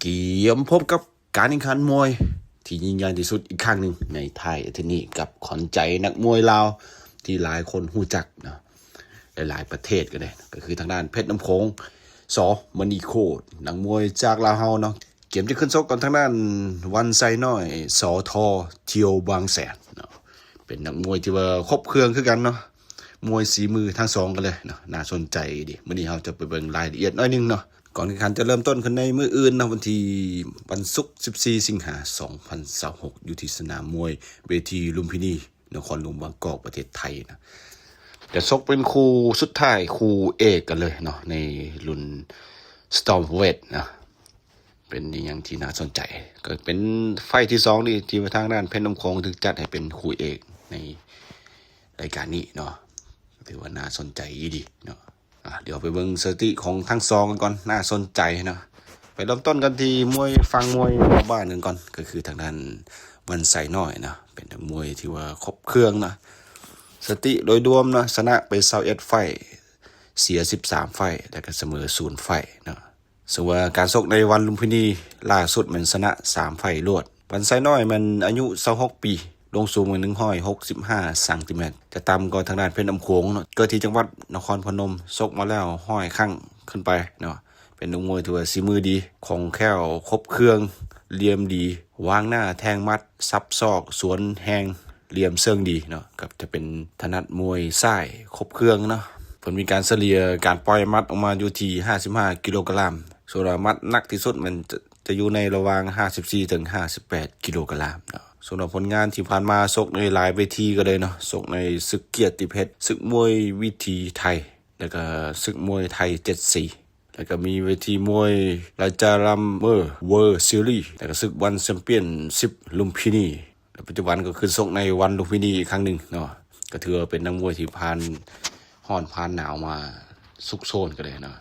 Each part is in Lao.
ກຽມພົບກັບການແຂ່ງຂັນມວຍທີ່ຍິ່ງໃຫຍ່ທີ່ສຸດອີກຄັ້ງໜຶ່ງໃນທ້າຍອາທິດນີ້ ກັບຂວັນໃຈນັກມວຍລາວທີ່ຫຼາຍຄົນຮູ້ຈັກເນາະ ຫຼາຍໆປະເທດກໍໄດ້ ກໍຄືທາງດ້ານເພັດນ້ຳໂຂງ ສ ມະນີໂຄດ ນັກມວຍຈາກລາວເຮົາເນາະ. ກຽມຈະຂຶ້ນຊົກກັບທາງດ້ານວັນໄຊນ້ອຍ ສ ທ ທ່ຽວບາງແສນເນາະ ເປັນນັກມວຍທີ່ວ່າຄົບເຄື່ອງຄືກັນເນາະ ມວຍສີມືທັງສອງກັນເລີຍເນາະ ໜ້າສົນໃຈດີ. ມື້ນີ້ເຮົາຈະໄປເບິ່ງລາຍລະອຽດໜ້ອຍໜຶ່ງເນາະ. ກ່ອນແຂ່ງຂັນຈະເລີ່ມຕົ້ນຂຶ້ນໃນມື້ອື່ນເນາະ ວັນທີ ວັນສຸກ ສິບສີ່ ສິງຫາ ສອງພັນຊາວຫົກ ຢູ່ທີ່ສະໜາມມວຍເວທີລຸມພິນີ ນະຄອນຫຼວງບາງກອກ ປະເທດໄທນະ ຈະຊົກເປັນຄູ່ສຸດທ້າຍ ຄູ່ເອກກັນເລີຍເນາະ ໃນລຸ້ນ Stone Weight ນະ. ເປັນອີ່ຫຍັງທີ່ໜ້າສົນໃຈ ກໍເປັນໄຟທີ່ສອງນີ້ ທີ່ວ່າທາງດ້ານເພັດນ້ຳໂຂງຖືກຈັດໃຫ້ເປັນຄູ່ເອກໃນລາຍການນີ້ເນາະ ຖືວ່າໜ້າສົນໃຈອີ່ຫຼີເນາະ. ອາ ດຽວໄປເບິ່ງສະຖິຕິຂອງທັງສອງກັນກ່ອນ ໜ້າສົນໃຈເນາະ. ໄປເລີ່ມຕົ້ນກັນທີ່ມວຍ ຝັ່ງມວຍລາວບ້ານກັນກ່ອນ ກໍຄືທາງດ້ານວັນໄຊນ້ອຍເນາະ ເປັນນັກມວຍທີ່ວ່າຄົບເຄື່ອງເນາະ. ສະຖິຕິໂດຍລວມເນາະ ຊະນະໄປຊາວເອັດໄຟ ເສຍສິບສາມໄຟ ແລ້ວກໍສະເໝີສູນໄຟເນາະ. ເຊິ່ງວ່າການຊົກໃນວັນລຸມພິນີລ່າສຸດແມ່ນຊະນະສາມໄຟລວດ. ວັນໄຊນ້ອຍແມ່ນອາຍຸຊາວຫົກປີ ລວງສູງແມ່ນໜຶ່ງຮ້ອຍຫົກສິບຫ້າຊັງຕີແມັດ ຈະຕ່ຳກວ່າທາງດ້ານເພັດນ້ຳໂຂງເນາະ ເກີດທີ່ຈັງຫວັດນະຄອນພະນົມ ຊົກມາແລ້ວຮ້ອຍຄັ້ງຂຶ້ນໄປເນາະ. ເປັນນັກມວຍທີ່ວ່າສີມືດີ ຄ່ອງແຄ້ວ ຄົບເຄື່ອງ ຫຼ່ຽມດີ ວາງໜ້າແທງໝັດ ສັບສອກ ສວນແຮງ ຫຼ່ຽມເຊີງດີເນາະ ກໍຈະເປັນຖະໜັດມວຍຊ້າຍຄົບເຄື່ອງເນາະ. ເພິ່ນມີການສະເລ່ຍການປ່ອຍໝັດອອກມາຢູ່ທີ່ຫ້າສິບຫ້າກິໂລກະຣາມ ສ່ວນວ່າໝັດໜັກທີ່ສຸດແມ່ນຈະ ຈະຢູ່ໃນລະຫວ່າງຫ້າສິບສີ່ເຖິງຫ້າສິບແປດກິໂລກະຣາມເນາະ. ສ່ວນວ່າຜົນງານທີ່ຜ່ານມາ ຊົກໃນຫຼາຍເວທີກໍໄດ້ເນາະ ຊົກໃນສຶກກຽດຕິເພັດ ສຶກມວຍວິຖີໄທ ແລ້ວກໍສຶກມວຍໄທເຈັດສີ ແລ້ວກໍມີເວທີມວຍລາຈາລັມເມີ ເວີຊີຣີ ແລ້ວກໍສຶກວັນແຊມປຽນຊິບລຸມພິນີ ແລະ ປັດຈຸບັນກໍຂຶ້ນຊົກໃນວັນລຸມພິນີອີກຄັ້ງໜຶ່ງເນາະ. ກໍຖືວ່າເປັນນັກມວຍທີ່ຜ່ານຮ້ອນຜ່ານໜາວມາຊຸກໂຊນກໍໄດ້ເນາະ.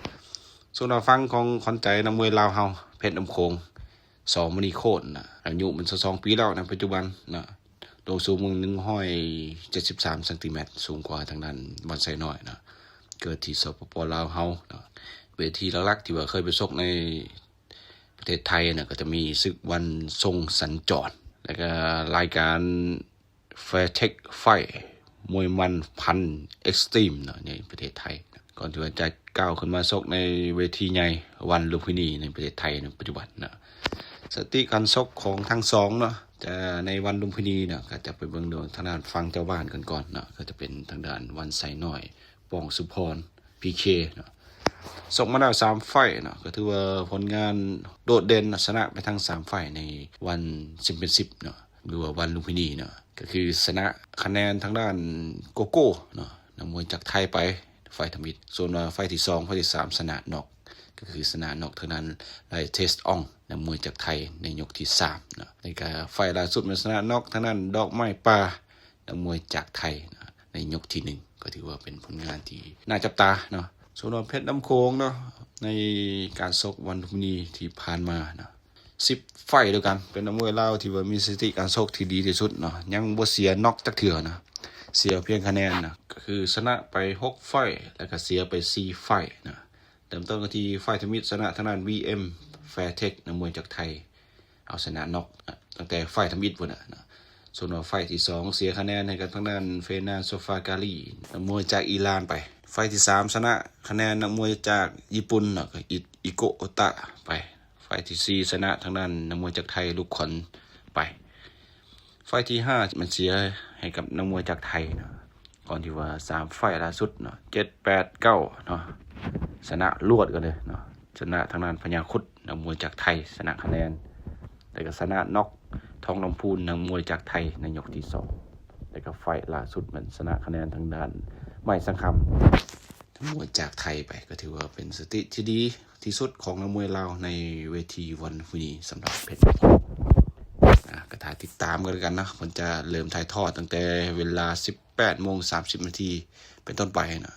ສ່ວນວ່າຝັ່ງຂອງຂວັນໃຈນັກມວຍລາວເຮົາ ເພັດນ້ຳໂຂງ ສ ມະນີໂຄດນະ ອາຍຸມັນຊາວສອງປີແລ້ວໃນປັດຈຸບັນເນາະ ໂດຍສູງໜຶ່ງຮ້ອຍເຈັດສິບສາມຊັງຕີແມັດ ສູງກວ່າທາງດ້ານວັນໄຊນ້ອຍເນາະ. ເກີດທີ່ ສປປ ລາວເຮົາເນາະ. ເວທີຫຼັກໆທີ່ວ່າເຄີຍໄປຊົກໃນປະເທດໄທນະ ກໍຈະມີສຶກວັນຊົງສັນຈອນ ແລ້ວກໍລາຍການ Fairtech Fight ມວຍມັນພັນ Extreme ເນາະ ໃນປະເທດໄທ. ກ່ອນທີ່ວ່າຈະກ້າວຂຶ້ນມາຊົກໃນເວທີໃຫຍ່ວັນລຸມພິນີໃນປະເທດໄທໃນປັດຈຸບັນເນາະ. ສະຖິຕິການຊົກຂອງທັງສອງເນາະ ຈະໃນວັນລຸມພິນີເນາະ ກໍຈະໄປເບິ່ງໂດຍທາງດ້ານຝັ່ງເຈົ້າບ້ານກັນກ່ອນເນາະ ກໍຈະເປັນທາງດ້ານວັນໄຊນ້ອຍ ປອງສຸພອນ ພີເຄ ເນາະ. ຊົກມາແລ້ວສາມໄຟເນາະ ກໍຖືວ່າຜົນງານໂດດເດັ່ນເນາະ ຊະນະໄປທັງສາມໄຟໃນວັນແຊມປຽນຊິບເນາະ ຫຼືວ່າວັນລຸມພິນີເນາະ ກໍຄືຊະນະຄະແນນທາງດ້ານໂກໂກ້ເນາະ ນັກມວຍຈາກໄທໄປ ໄຟທຳອິດ. ສ່ວນວ່າໄຟທີສອງ ໄຟທີສາມ ຊະນະນັອກ ກໍຄືຊະນະນັອກທາງດ້ານໄລເທສອອງ ນັກມວຍຈາກໄທໃນຍົກທີສາມເນາະ. ແລ້ວກໍໄຟລ່າສຸດແມ່ນຊະນະນັອກທາງດ້ານດອກໄມ້ປ່າ ນັກມວຍຈາກໄທເນາະ ໃນຍົກທີໜຶ່ງ ກໍຖືວ່າເປັນຜົນງານທີ່ໜ້າຈັບຕາເນາະ. ສຳລັບເພັດນ້ຳໂຂງເນາະ ໃນການຊົກວັນລຸມພິນີທີ່ຜ່ານມາເນາະ ສິບໄຟດຽວກັນ ເປັນນັກມວຍລາວທີ່ວ່າມີສະຖິຕິການຊົກທີ່ດີທີ່ສຸດເນາະ ຍັງບໍ່ເສຍນັອກຈັກເທື່ອເນາະ ເສຍພຽງຄະແນນເນາະ ກໍຄືຊະນະໄປຫົກໄຟ ແລ້ວກໍເສຍໄປສີ່ໄຟເນາະ. ເລີ່ມຕົ້ນກັນທີ່ໄຟທຳອິດ ຊະນະທາງດ້ານ ວີເອັມ Fairtech ນັກມວຍຈາກໄທ ເອົາຊະນະນັອກ ເອີ ຕັ້ງແຕ່ໄຟທຳອິດພຸ້ນນະເນາະ. ສ່ວນວ່າໄຟທີສອງ ເສຍຄະແນນໃຫ້ກັບທາງດ້ານ ເຟນານ ໂຊຟາກາລີ ນັກມວຍຈາກອີຣານໄປ. ໄຟທີສາມ ຊະນະຄະແນນນັກມວຍຈາກຍີ່ປຸ່ນເນາະ ກໍ ອິ ອິໂກະ ໂອຕະ ໄປ. ໄຟທີສີ່ ຊະນະທາງດ້ານນັກມວຍຈາກໄທ ລູກຂອນ ໄປ. ໄຟທີຫ້າ ມັນເສຍໃຫ້ກັບນັກມວຍຈາກໄທເນາະ. ກ່ອນທີ່ວ່າສາມໄຟລ່າສຸດເນາະ ເຈັດ ແປດ ເກົ້າເນາະ ຊະນະລວດກັນເລີຍເນາະ. ຊະນະທາງດ້ານພະຍາຄຸດ ນັກມວຍຈາກໄທ ຊະນະຄະແນນ ແລ້ວກໍຊະນະນັອກ ທອງລຳພູນ ນັກມວຍຈາກໄທ ໃນຍົກທີສອງ ແລ້ວກໍໄຟລ່າສຸດແມ່ນຊະນະຄະແນນທາງດ້ານໄມ້ສັງຄຳ ນັກມວຍຈາກໄທໄປ ກໍຖືວ່າເປັນສະຖິຕິທີ່ດີທີ່ສຸດຂອງນັກມວຍລາວໃນເວທີວັນພຸ່ນນີ້ສຳລັບເພັດ. ອ່າ ກໍຖ້າຕິດຕາມກັນແລ້ວກັນເນາະ ເພິ່ນຈະເລີ່ມຖ່າຍທອດຕັ້ງແຕ່ເວລາສິບ ແປດໂມງສາມສິບນາທີເປັນຕົ້ນໄປເນາະ.